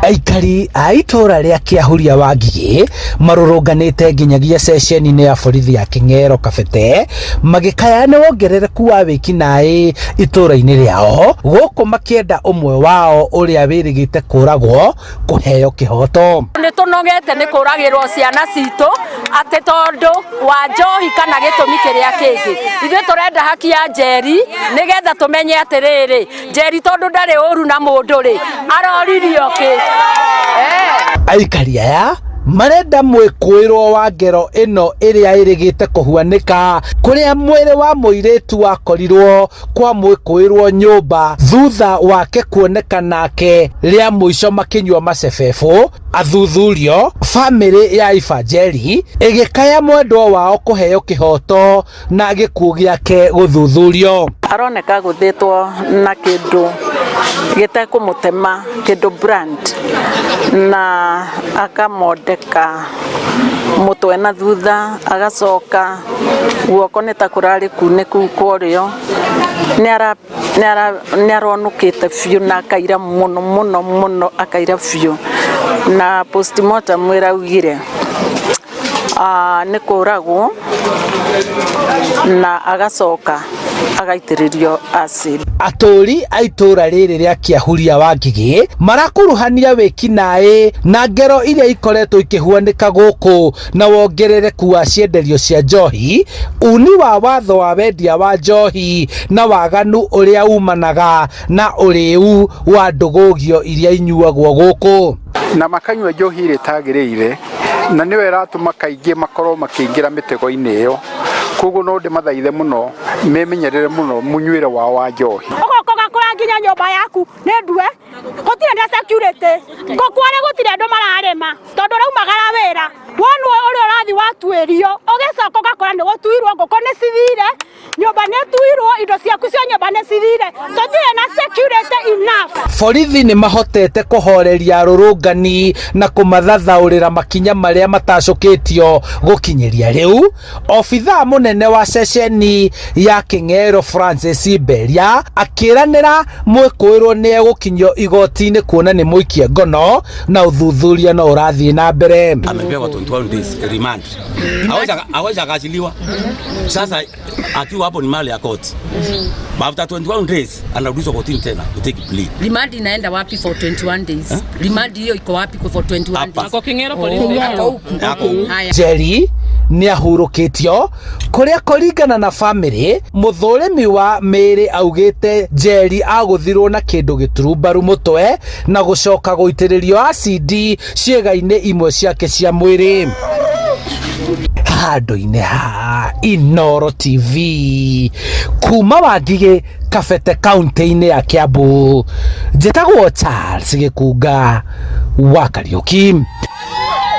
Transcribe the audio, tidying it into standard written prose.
Aikari a itũũra rĩa Kĩahuria wa Ngigĩ marũrũnganĩte nginyagia ceceni-inĩ ya borithi ya Kĩng'ero Kabete magĩkaya nĩ wongerereku wa wĩkinaĩ itũũra-inĩ rĩao gũkũ makĩenda ũmwe wao ũrĩa wĩrĩgĩte kũragwo kũheo kĩhoto. Nĩ tũnogete nĩ kũragĩrwo ciana citũ atĩ tondũ wa njohi kana gĩtũmi kĩrĩa kĩngĩ. Ithuĩ tũrenda haki ya Njeri nĩgetha tũmenye atĩrĩrĩ, Njeri tondũ ndarĩ ũru na mũndũ rĩ, aroririo kĩ? Aikari aya marenda mwĩkũĩrwo wa ngero ĩno ĩrĩa ĩrĩgĩte kũhuanĩka kũrĩa mwĩrĩ wa mũirĩtu wakorirwo kwa mwĩkũĩrwo nyũmba thutha wake kuoneka nake rĩa mũico makĩnyua macebebũ athuthurio famĩlĩ ya Ibanjeri ĩgĩkaya mwendwa wao kũheo kĩhoto na gĩkuũ gĩake gũthuthurio. Aroneka agũthĩtwo na kĩndũ gĩtekũmũtema, kĩndũ blunt, na akamondeka mũtwe na thutha, agacoka guoko nĩ ta kũrarĩ kunĩku kwa ũrĩo, nĩ aronũkĩte biũ na akaira mũno mũno mũno akaira biũ, na postmortem ĩraugire nĩ kũragwo na agacoka agaitĩrĩrio acid. Atũũri a itũũra rĩrĩ rĩa Kĩahuria wa Ngigĩ marakuruhania wĩkinaĩ na ngero iria ikoretwo ikĩhuanĩka gũkũ na wongerereku wa cienderio cia njohi, uni wa watho wa wendia wa njohi na waganu ũrĩa umanaga na ũrĩu wa ndũgũgio iria inyuagwo gũkũ. Na makanyua njohi ĩrĩa ĩtagĩrĩire na nĩyo ĩratũma kaingĩ makorwo makĩingĩra mĩtego-inĩ ĩyo. Koguo no ndĩmathaithe mũno memenyerere mũno mũnyuĩre wao wa njohi. Ũgoka ũgakora nginya nyũmba yaku nĩ ndue, gũtirĩ na security, ngũkũ arĩa gũtirĩ andũ mararĩma tondũ ũraumagara wĩra, wonwo ũrĩa ũrathiĩ watuĩrio, ũgĩcoka ũgakora nĩ gũtuirwo, ngũkũ nĩ cithire, nyũmba nĩ tuirwo, indo ciaku cia nyũmba nĩ cithire, tũtirĩ na security enough. Borithi nĩ mahotete kũhoreria arũrũngani na kũmathathaũrĩra makinya marĩa matacũkĩtio gũkinyĩria rĩu. Obithaa mũnene wa ceceni ya Kĩng'ero Francis Mberia akĩranĩra mwĩkũĩrwo nĩ egũkinyio igoti-inĩ kuona nĩ mũikie ngono na ũthuthuria no ũrathiĩ na mbere. Amepewa 21 days remand. Hawezi akaachiliwa. Sasa akiwa hapo ni mali ya court. After 21 days anarudishwa kotini tena to take plea. Remand inaenda wapi for 21 days? Remand hiyo iko wapi for 21 Hapa. days? Ako King'ero police station. Ako huku. Ako huku. Haya. Njeri nĩ ahurũkĩtio kũrĩa kũringana na famĩlĩ mũthũrĩmi wa mĩĩrĩ augĩte Njeri agũthirwo na kĩndũ gĩturumbaru mũtwe na gũcoka gũitĩrĩrio acidi ciĩga-inĩ imwe ciake cia mwĩrĩ. Handũ-inĩ ha Inooro TV kuma Wangigĩ Kabete kaunti-inĩ ya Kiambu, njĩtagwo Charles Gĩkunga wa Kariũki.